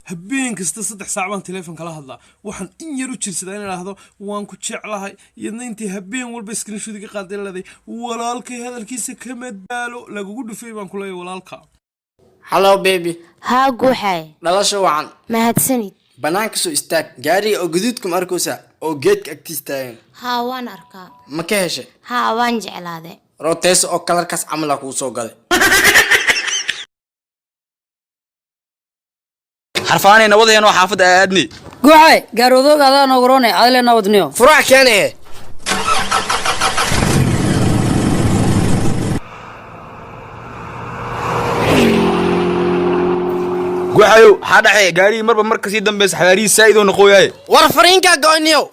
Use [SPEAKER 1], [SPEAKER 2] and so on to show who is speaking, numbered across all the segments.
[SPEAKER 1] Habeen kasta 3 saac baan teleefon kala hadlaa. Waxaan in yar u jirsadaa in idhaahdo waan ku jeclahay. Iyadna intay habeen walba screenshot iga qaaday leeday walaalkay hadalkiisa kama daalo. Lagugu dhufay baan ku leeyahay walaalka.
[SPEAKER 2] Hello, baby.
[SPEAKER 3] Haa, Guuxay.
[SPEAKER 2] Dhalasho wacan.
[SPEAKER 3] Mahadsanid.
[SPEAKER 2] Bannaanka soo istaag. Gaariga oo gaduudka ma arkaysaa oo geedka agtiis taagan?
[SPEAKER 3] Haa, waan arkaa.
[SPEAKER 2] Ma ka heshay?
[SPEAKER 3] Haa, waan jeclaaday.
[SPEAKER 2] Roteeso oo kalarkaas camal aa kuu soo gaday.
[SPEAKER 4] Xarfaanay, nabadeenoo xaafadda aadni.
[SPEAKER 5] Guuxay, gaarwadooga adaa noogoroone adile nabadniyo.
[SPEAKER 2] Furac keene.
[SPEAKER 4] Guxayow, waxaa dhaxay gaarigii marba marka sii dambaysa xawaarihiis saa'id oo noqoyaye.
[SPEAKER 2] War fariinkaa go'niyow.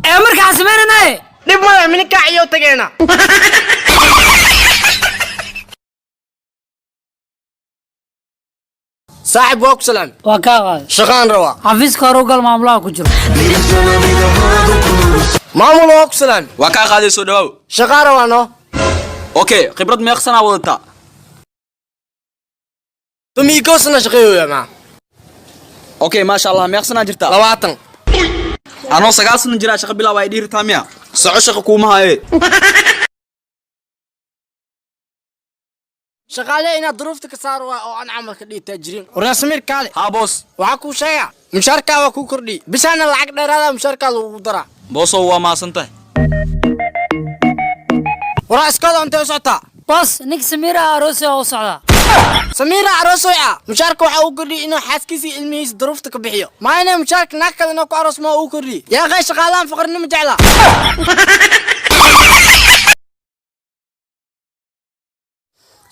[SPEAKER 5] Ee markaa samaynanaye.
[SPEAKER 2] Dhib male, mininkaa ciyow tageena. Saaxib, waa ku salaam.
[SPEAKER 5] Waa kaa qaaday.
[SPEAKER 2] Shaqaan rabaa.
[SPEAKER 5] Xafiiska hore u gal, maamulaha ku jiro.
[SPEAKER 2] Maamul, waa ku salaam.
[SPEAKER 4] Waa kaa qaaday, soo dhawaaw.
[SPEAKER 2] Shaqaan rabaa no.
[SPEAKER 4] Okay, khibrad meeqsanaa wadataa?
[SPEAKER 2] 11 sana shaqeeyoya maa.
[SPEAKER 4] Okay, maasha Allah. Meeqsanaa jirtaa?
[SPEAKER 2] 20.
[SPEAKER 4] Anoo 9 sana jiraa shaqa bilaab ay dhiiritaa miya? Soco, shaqa kuuma haye.
[SPEAKER 2] Shaqaale inaad duruufta ka saaro waa oo aan camalka dhihi taajiriin. Waryaa Samiir, kaale.
[SPEAKER 4] Haa, boos.
[SPEAKER 2] Waxaa kuu sheegaa mushaarkaa waa kuu kordhiy, bisaana lacag dheeraada mushaarkaa lagugu daraa.
[SPEAKER 4] Boosow, waa maasan tahay.
[SPEAKER 2] Waraa iskooda, intee u socotaa?
[SPEAKER 5] Boss, ninka Samiira aroosi oo u socdaa.
[SPEAKER 2] Samiira aroosoy ah, mushaarka waxaa uu kordhiyey inuu xaaskiisa iyo ilmihiisa duruufta ka bixiyo. Maayna mushaarka naag kale inuu ku aroos ma uu kordhiyey? Yaa qay, shaqaalahan faqrinimo jecla.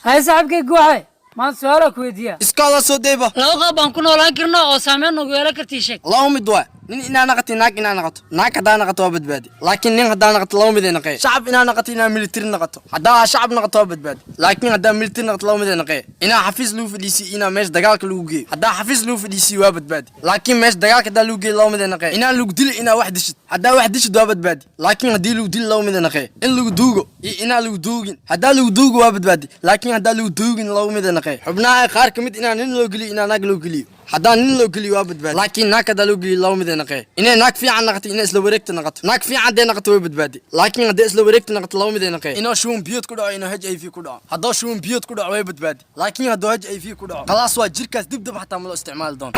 [SPEAKER 5] Hay saaxiibkay Guuxay, maanta su-aalaa ku weydiiya.
[SPEAKER 2] Iskooda soo deyba.
[SPEAKER 5] Laba qaab baan ku noolaan karnaa oo saameyn nagu yeelan kartii, sheeg.
[SPEAKER 2] Laba mid waa nin inaa naqati, naag inaa naqato. Naag haddaa naqato waa badbaadi, laakiin nin haddaa naqato laba mid ay naqee. Shacab inaa naqato, inaa military naqato. Haddaa shacab naqato waa badbaadi, laakiin haddaa military naqato laba mid ay naqee. Inaa xafiis lagu fadhiisiyo, inaa meesha dagaalka lagu geeyo. Haddaa xafiis lagu fadhiisiyo waa badbaadi, laakiin meesha dagaalka haddaa lagu geeyo laba mid ay naqee. Inaa lagu dilo, inaa wax dishid. Haddaa wax dishid waa badbaadi, laakiin haddii lagu dilo laba mid ay naqee. In lagu duugo iyo inaa lagu duugin. Haddaa lagu duugo waa badbaadi, laakiin haddaa lagu duugin laba mid ay naqee. Xubnaha qaar ka mid inaa nin loo geliyo, inaa naag loo geliyo. Haddaa nin loo geliyo waa badbaadi, laakiin naag haddaa loo geliyo laba mid ay naqee. Inay naag fiican naqato, inay isla wareegta naqato. Naag fiican hadday naqato way badbaadi, laakiin hadday isla wareegta naqato laba mid ay naqee. Inuu shuban biyood ku dhaco, inuu HIV ku dhaco. Hadduu shuban biyood ku dhaco way badbaadi, laakiin hadduu HIV ku dhaco khalaas, waa jirkaas dib dib xataa ma loo isticmaali doono.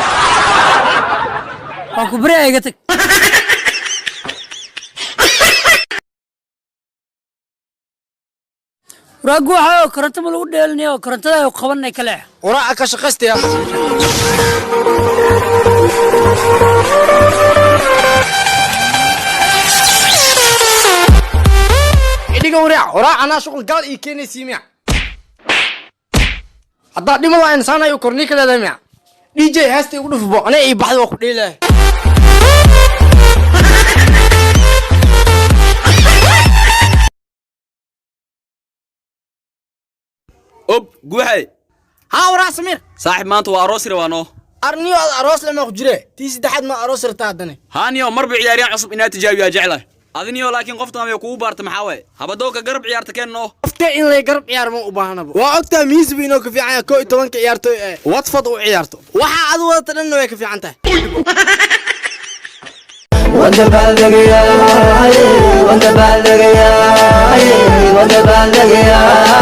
[SPEAKER 5] Waa ku beriya, iga tag. Waraa Guuxay, oo koronto ma lagu dheelinayo oo korontada ay qabanay ka leex.
[SPEAKER 2] Waraaca ka shaqaystaya. Idhiga waraac, waraac, anaa shuqul gaal ii keenaysii miya? Haddaa dhima waa insaan ayu kornii ka leedahay miya? DJ, heesta igu dhufbo, anay ii baxda waa ku dheelahay.
[SPEAKER 4] Ob Guuxay.
[SPEAKER 2] Haa, waraa Samiir.
[SPEAKER 4] Saaxib, maanta waa aroos rabaa noo.
[SPEAKER 2] Arniyo ad aroos lema ku jire, tii saddexaad ma aroos rabtaa haddane?
[SPEAKER 4] Haaniyo, marba ciyaariyaan cusub inaa tijaabiyaa jeclahay adiniyo, laakiin qoftan way kugu baarta. Maxaa waaye habadooka garab ciyaarta keen noo.
[SPEAKER 2] Qofte in lay garab ciyaar ma u baahnaba. Waa ogtaa miisba inoo ka fiican yahay 11-ka ciyaartoy ee Watford u ciyaarto. Waxa ad wadata dhanna way ka fiican tahay.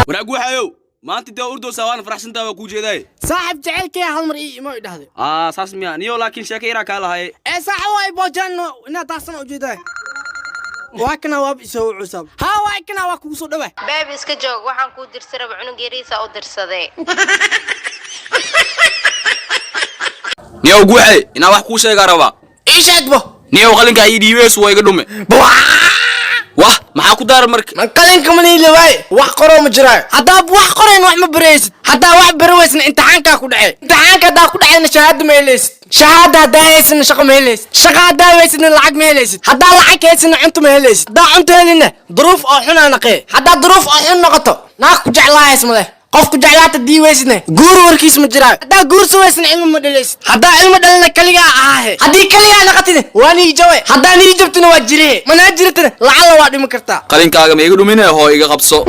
[SPEAKER 4] Waraa Guuxayow, maanta intee urdoosaa? Waana faraxsantaa, waa kuu jeedaaye.
[SPEAKER 2] Saaxib, jecelkee hal mar ii imo i dhahday.
[SPEAKER 4] Aa, saas miya niyo? Laakiin sheeko yaraa kaa lahaye.
[SPEAKER 2] Ee saaxib, waa boojaan inaad taasana ujeedaa. Waa kana, waaba isoo cusaab. Haa, waa kana, waa kugu soo dhawaa.
[SPEAKER 3] Beeb, iska joog, waxaan kuu dirsan raba cunug yariisa u dirsadee.
[SPEAKER 4] Niyow Guuxay, inaa wax kuu sheegaa rabaa.
[SPEAKER 2] Ii sheegbo.
[SPEAKER 4] Niyow, qalinkaa ii dhiibeesu waa iga dhume. Wah, maxaa ku daaran marka?
[SPEAKER 2] Man qalinka maniile waaye, wax qoroo ma jiraayo. Haddaa wax qorayn wax ma baraysid. Haddaa wax bari weysna imtixaankaa ku dhacay. Imtixaanka haddaa ku dhacayna shahaado ma helaysid. Shahaada haddaa haysidna shaqo ma helaysid. Shaqa haddaa weysidna lacag ma helaysid. Haddaa lacag haysidna cunto ma helaysid. Haddaa cunto helinna duruuf oo xunaa naqee. Haddaa duruuf oo xun noqoto, naag ku jeclaahays ma leh. Qof ku jeclaata dii weysidna guur warkiis ma jiraayo. Haddaa guursa weysna cilmi ma dhalaysid. Haddaa cilmi dhalina kaligaa ahaahe. Haddii kaligaa naqatida waa nii jawe. Haddaa nii jabtina waa jirihe. Manaa jiritana lacalla waa dhimi kartaa.
[SPEAKER 4] Qalinkaaga ma iga dhumine, hoo iga qabso.